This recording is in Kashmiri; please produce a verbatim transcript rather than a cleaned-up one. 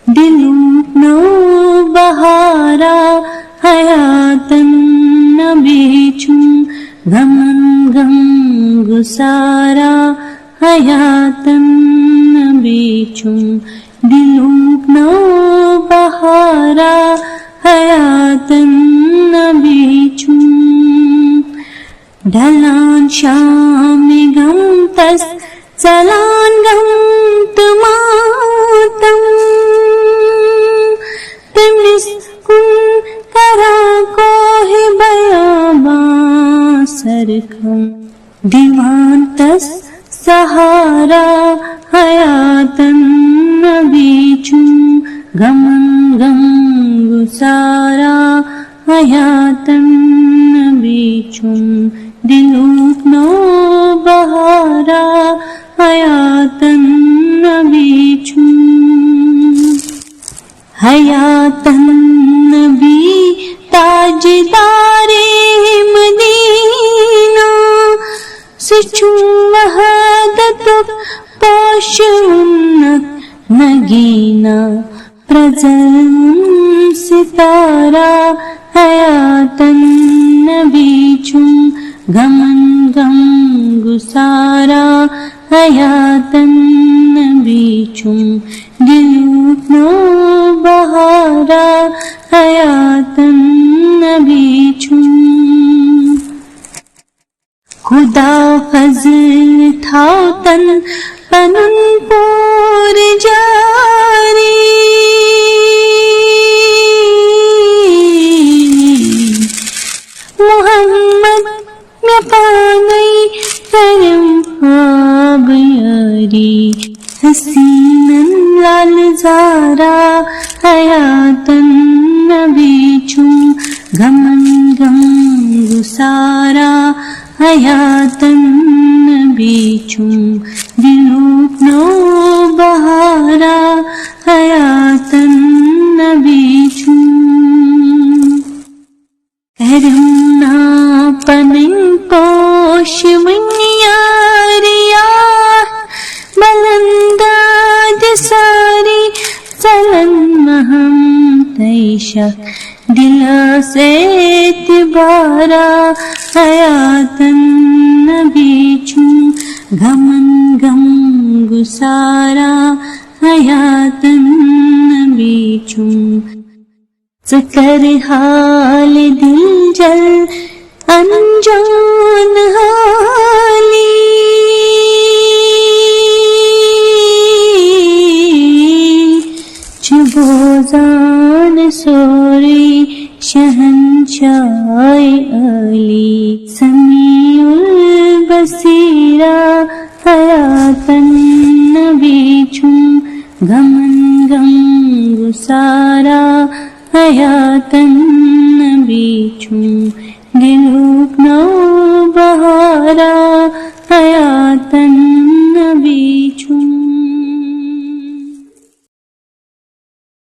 دِلُک نوٚو بہارا حیاتن نبی چھُم، غمن غم گُسارا حیاتن نبی چھُم۔ دِلُک نوٚو بہارا حیاتن نبی چھُم۔ ڈھلان شام غم تس، ژلان غم تہٕ ماتم۔ تٔمِس کُن کران کوہِ بیابان سرخم۔ دِوان تس سہارا حیاتن نبی چھُم، غمن غم گُسارا حیاتن نبی چھُم۔ دِلُک نوٚو بہارا حیاتن نبی چھُم۔ حیاتن نبی تاجدارِ مدینہ، سُہ چھُم وحدتُک پوشہٕ وُنکھ نگیٖنہ۔ پرٛزلوُن ستارا حیاتن نبی چھُم، غمن غم گُسارا حیاتن نبی چھُم۔ دِلُک نوٚو بہارا حیاتن نبی چھُم۔ خدا فضل تھاو تن پنُن پوٗرٕ جاری۔ محمد مےٚ پانے کرم آبیٲری۔ حسینن لال زارا حیاتن نبی چھُم، غمن غم گُسارا حیاتن نبی چھُم۔ دِلُک نوٚو بہارا حیاتن نبی چھُم۔ کرم نا پنٕنۍ پوش وٕنۍ یار یار، بلنداد ساری ژلن مہم تیشک۔ دِلس اعتبارا حیاتن نبی چھُم، غمن غم گُسارا حیاتن نبی چھُم۔ ژٕ کر حال دِل جل انجان حالی۔ چھُ بوزان سورُے شہنشاہ عالی۔ سمیع البصیرا حیاتن نبی چھُم، غمن غم گُسارا حیاتن نبی چھُم۔ دِلُک نوٚو بہارا حیاتن